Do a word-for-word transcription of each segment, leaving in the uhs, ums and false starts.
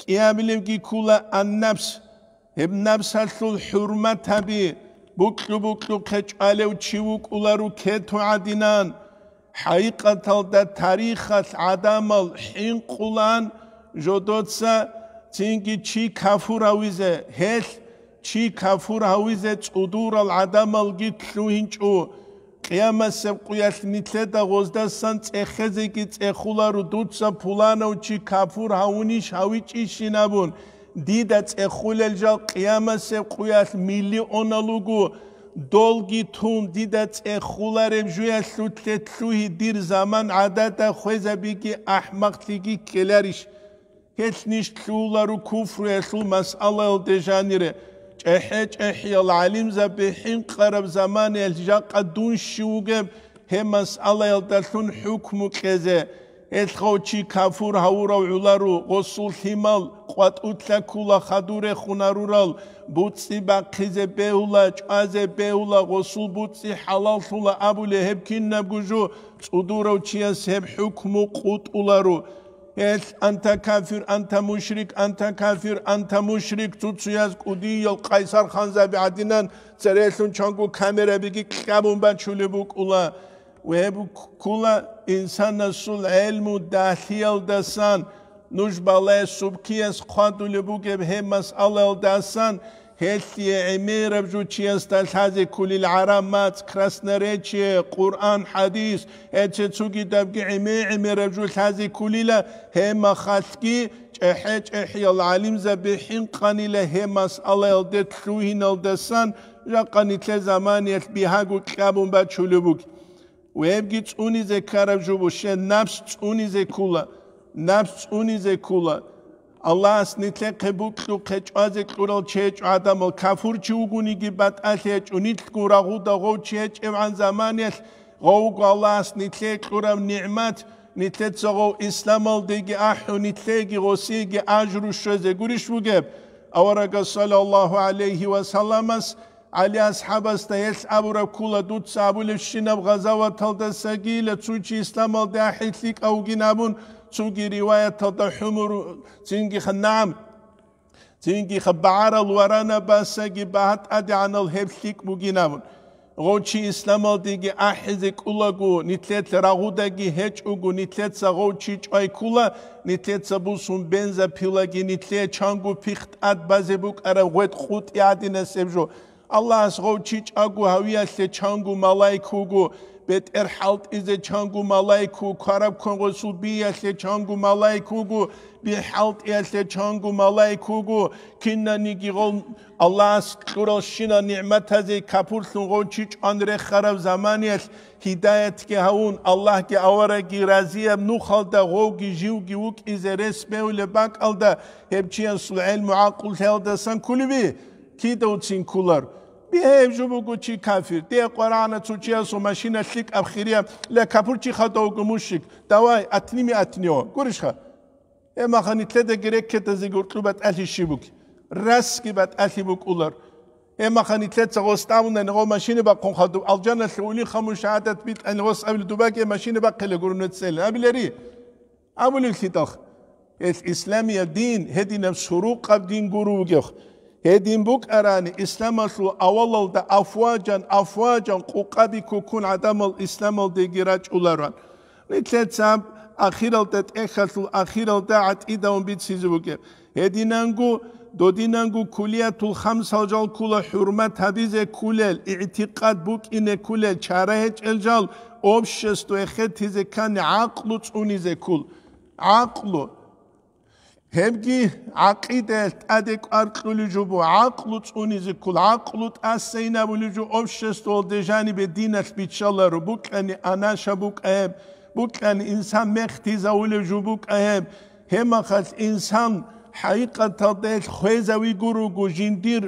КӀиабилебги ккула ан-напс, гьеб напсалъул хӀурмат гьаби, букьу-букьухъе чӀвалев чи вукӀуларо кету гӀадинан. ХӀакъикъаталда тарихалъ гӀадамал хӀинкъулаан жодоца цинги чи кафур гьавизе, гьелъ чи кафур гьавизе цӀудурал гӀадамалги лъугьинчӀо. Къиямасеб къуялъ нилъеда гъоздасан цӀехезеги цӀехуларо, дуца пуланав чи кафур гьавунищ гьавичӀищин абун, дида цӀехулел жал къиямасеб къуялъ миллионал руго, долги тун дида цӀехулареб жуялъулъе лъугьи дир заман гӀадада хвезабиги ахӀмахълъиги ккеларищ? Гьелъ ниж лъугьуларо куфруялъул масъалаялде жанире. ЧӀехӀе-чӀехӀиял гӀалимзаби хӀинкъараб заманаялъ жакъа дун щив вугеб, гьеб масъалаялдалъун хӀукму кьезе. Гьелъ гъов чи кафур гьавурав гӀоларо, гъосул лъимал къватӀулъа ккула хадур рехун гьарурал, буцӀцӀи бахъизе бегьула, чӀвазе бегьула, гъосул буцӀцӀи хӀалаллъула абулей гьеб кинабго жо цӀудурав чияс гьеб хӀукму къутӀуларо. Гьелъ, анта кафир, анта мушрик, анта кафир, анта мушрик, цо-цояз кӀудиял къайсар ханзаби гӀадинан церелъун чанго камерабиги кьабун бачулеб букӀула. Гьеб ккула инсанасул гӀелму дагьлъиялдасан, нуж балай субкияс хъвадулеб бугеб гьеб масъалаялдасан, гьелъие гӀемераб жо чиясда лъазе ккулил гӀараб мацӀ, красноречие, Къуръан, хӀадис, гьече цугидабги гӀеме-гӀемераб жо лъазе ккулила, гьеб махалъги чӀехӀе-чӀехӀиял гӀалимзаби хӀинкъанила гьеб масъалаялде лъугьиналдасан, жакъа нилъер заманиялъ бигьаго кьабун бачулеб буго. Гьебги цӀунизе ккараб жо буго, щай, напс цӀунизе ккула, напс цӀунизе ккула. Аллагьас нилъехъе букьухъе чӀвазе кьурал чи гьечӀо гӀадамал, кафурчи вугониги батӀалъи гьечӀо, нилъго рагъуда гъов чи гьечӀевгӀан заманиялъ, гъов вуго Аллагьас нилъее кьураб нигӀмат, нилъеца гъов исламалдеги ахӀун, нилъееги гъосиеги ажру щвезе гурищ бугеб? Аварагас саллаллагьу гӀалайгьи ва салламас ГӀали асхӀабасда гьелъ абураб ккула, дуца абулебщинаб гъазаваталдасагийила цо чи исламалде ахӀи лъикӀав вугин абун, цоги риваяталда хӀумур, цинги ха-, нагӀам, цинги ха-, багӀарал варанабасаги багьа тӀадегӀанал гьеб лъикӀ бугин абун. Гъов чи исламалдеги ахӀизе кӀулаго, нилъеца рагъудаги гьечӀого, нилъеца гъов чи чӀвай ккула, нилъеца бусун бензопилаги нилъее чанго пихъ тӀад базе букӀараб гъветӀ къутӀи гӀадинасеб жо. Аллагьас гъов чи чӀаго гьавиялъе чанго малаик вуго, бетӀер хӀалтӀизе чанго малаик вуго, квараб квен гъосул биялъе чанго малаик вуго, би хӀалтӀиялъе чанго малаик вуго, кинаниги гъов Аллагьас кьуралщинал нигӀматазе капурлъун гъов чи чӀван рехараб заманиялъ гьидаятги гьавун, Аллагьги аварагги разияб нухалда гъовги живги вукӀизе рес бевлеб бакӀалда гьеб чиясул гӀелму-гӀакълу лъеялдасан кколеби? Кидавцин кколар. Бигьеб жо буго чи кафир. Дие къварагӀана цо чиясул машина лъикӀаб хирияб, ля капурчи хадавго мушрик. Давай, отними от него. Гурищха? Гьеб маха нилъедаги реккетазеги гьоркьоб батӀалъи щиб буго? Расги батӀалъи букӀулар. Гьеб маха нилъеца гъос тӀамунани гъо машина бахъун хадуб, алжаналъе улиха мушагьадат битӀани гъос абил дубаги машина бахъила гуро нуцӀцӀелин. Абилари? Абулев лъидалха? Гьелъ исламияб дин гьединаб сурукъаб дин гуро вугевха. Гьедин букӀарани, исламалъул авалалда афважан-афважан къукъаби ккун гӀадамал исламалдеги рачӀуларан. Нилъецаб ахиралда тӀехьалъул ахиралда гӀатӀидавун бицизе бугеб. Гьединанго, додинанго кулиятул хамсал жал ккула хӀурмат гьабизе ккулел, игӀтикъад букӀине ккулел, чара гьечӀел жал, общество эхетизе ккани гӀакълу цӀунизе ккул. ГӀакълу. Гьебги гӀакъидаялъ тӀаде кӀвар кьулел жо буго, гӀакълу цӀунизе ккул, гӀакълу тӀасайин абулев жо обществоялде жанибе диналъ биччаларо, букӀани анаша букӀа гьеб, букӀани инсан мехтизавулев жо букӀа гьеб. Гьебмахалъ инсан хӀакъикъаталда гьелъ хвезавиго руго жиндир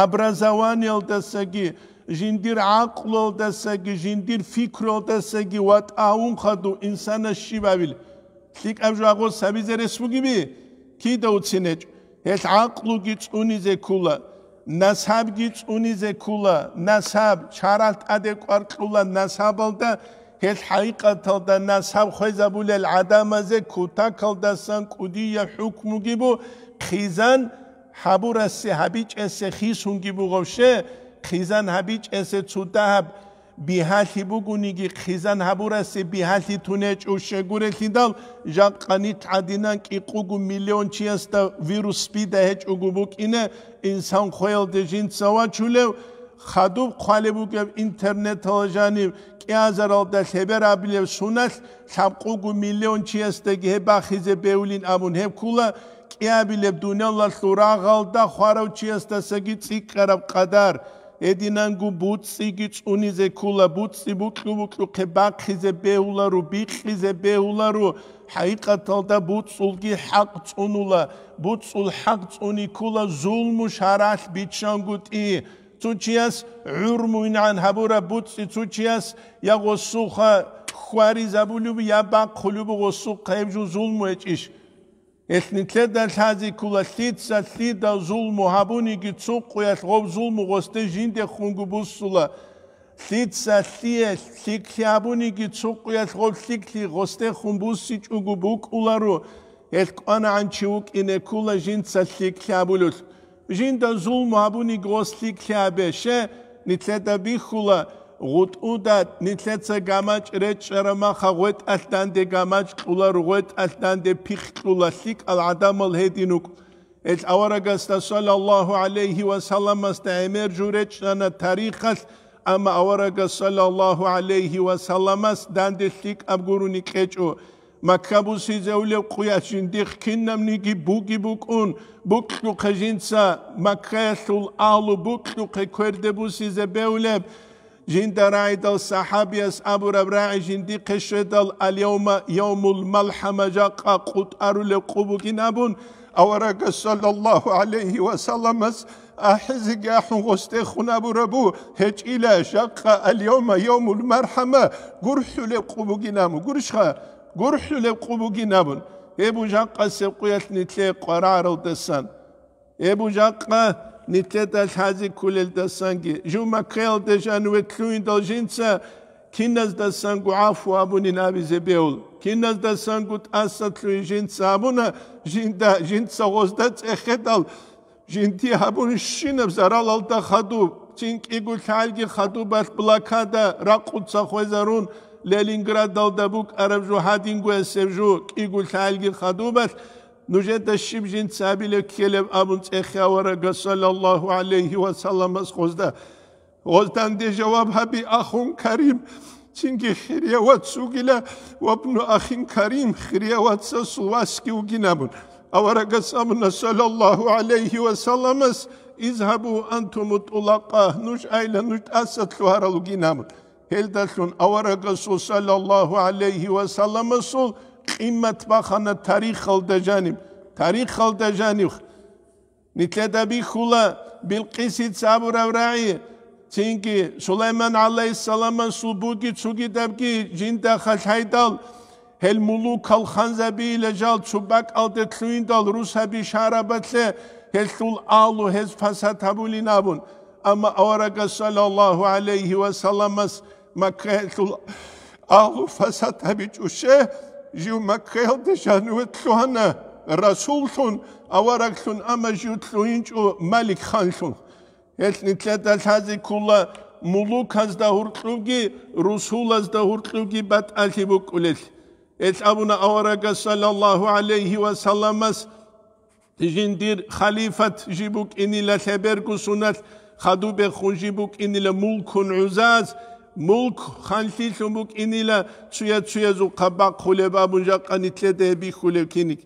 образованиялдасаги, жиндир гӀакълуялдасаги, жиндир пикруялдасаги ватӀа гьавун хадув инсанас щиб абил? ЛъикӀаб жо гъос гьабизе рес бугеби? Кида уцинечӀ? Гьелъ гӀакълуги цӀунизе ккула, насабги цӀунизе ккула, насаб, чаралъ тӀаде кӀвар кьула, насабалда Гьел хӀакъикъаталда насаб хвезабулел гӀадамазе кутакалдасан кӀудияб хӀукмуги бу, хъизан гьабурасе гьабичӀесе хисунги бугевщи, хъизан гьабичӀесе цо дагьаб бигьалъи бугониги, хъизан гьабурасе бигьалъи тунечӀевщи гурелъидал, жакъа нилъ гӀадинан кӀикъого миллион чиясда вирус СПИДа гьечӀого букӀине, инсан хвеялде жинца вачулев, хадуб хъвалеб бугеб интернеталда жанив кӀиазаралда лъеберабилеб суналъ лъабкъого миллион чиясдаги гьеб бахизе бегьулин абун гьеб ккола, кӀиабилеб дуниялалъул рагъалда хварав чиясдасаги цӀикӀкӀараб къадар. Гьединанго буцӀцӀиги цӀунизе ккола, буцӀцӀи букьу-букьухъе бахъизе бегьуларо, бикьизе бегьуларо, хӀакъикъаталда буцӀцӀулги хӀакъ цӀунула, буцӀцӀул хӀакъ цӀуни ккола зулму шаргӀалъ биччангутӀи. Цо чияс гӀурмуйнагӀан гьабураб буцӀцӀи цо чияс я гъосулха хьваризабулеб, я бахъулеб гъосухъа гьеб жо зулму гьечӀищ? Гьелъ нилъеда лъази ккола, лъица лъида зулму гьабуниги цо къуялъ гъоб зулму гъосде жиндехунго буссула. Лъица лъие лъикӀлъи гьабуниги цо къуялъ гъоб лъикӀлъи гъосдехун буссичӀого букӀуларо, гьелъ кӀванагӀан чи вукӀине ккола жинца лъикӀлъи гьабулелъ. Жинда зулму гьабуниги гъос лъикӀлъи гьабе, ще, нилъеда бихьула, гъутӀуда нилъеца гамачӀ речӀчӀараб маха гъветӀалъ данде гамачӀ кьуларо, гъветӀалъ данде пихъ кьула, лъикӀал гӀадамал гьедин рукӀ. Гьелъ аварагасда саллаллагьу гӀалайгьи ва салламасда гӀемер жо речӀчӀана тарихалъ, амма аварагас саллаллагьу гӀалайгьи ва салламас данде лъикӀаб гурони кьечӀо. Макка бусизевлеб къуялъ жиндихъ кинабниги буги букӀун, букьухъе жинца Маккаялъул агьлу букьухъе кверде бусизе бевлеб. Жинда рагӀидал сахӀабияс абураб рагӀи жиндихъе щведал, «Ал-явма явмул малхӀама», жакъа къутӀарулеб къо бугин абун, аварагас саллаллагьу гӀалайгьи ва салламас ахӀизеги ахӀун гъосдехун абурабу гьечӀила, жакъа «Ал-явма явмул мархӀама», гурхӀулеб къо бугин абун, гурищха? ГурхӀулеб къо бугин абун, гьеб жакъасеб къуялъ нилъее къвараралдасан, гьеб жакъа нилъеда лъази кколелдасанги, жив Маккаялде жаниве лъугьиндал жинца киназдасанго гӀафу абунин абизе бегьул, киназдасанго тӀаса лъугьин жинца абуна, жинда, жинца гъозда цӀехедал, жинди гьабун щинаб заралалда хадуб, цин кӀиго лъалги хадубалъ блокада ракъуца хвезарун, Ленинградалда букӀараб жо гьадингоясеб жо кӀиго лъалги хадубалъ, нужеда щиб жинца абилеб ккелеб абун цӀехе аварагас саллаллагьу гӀалайгьи ва салламас гъозда. Гъозданде жаваб гьаби, ахун Карим, цинги хирияв вац вугила, вабну ахин Карим, хирияв вацасул васги вугин абун. Аварагас абуна саллаллагьу гӀалайгьи ва салламас: «Изгьабу антуму тӀулакъа, нуж айла, нуж тӀаса лъугьарал вугин», – абун. Гьелдалъун аварагасул саллаллагьу гӀалайгьи ва салламасул къимат бахана тарихалда жаниб, тарихалда жаниб. Нилъеда бихьула Билкъисица абураб рагӀи, цинги Сулайман гӀалайгьиссаламасул буги цогидабги жинда халъайдал, гьел мулукал ханзабийила жал цо бакӀалде лъугьиндал русаби шарабалъе гьелъул агьлу гьез фасад гьабулин абун. Амма аварагас саллаллагьу гӀалайгьи ва салламас Маккаялъул агьлу фасад гьабичӀуще, жив Маккаялде жаниве лъугьана, расуллъун, авараглъун, амма жив лъугьинчӀо малик ханлъун. Гьелъ нилъеда лъази ккола мулуказда гьуркьубги, русулазда гьуркьубги батӀалъи букӀулел. Гьелъ абуна аварагас саллаллагьу гӀалайгьи ва салламас, жиндир халифат жиб букӀинила лъеберго суналъ, хадубехун жиб букӀинила мулкун гӀузаз, мулк ханлъилъун букӀинила цуя-цуязухъа бахъулеб абун жакъа нилъеда гьеб бихьулеб киник.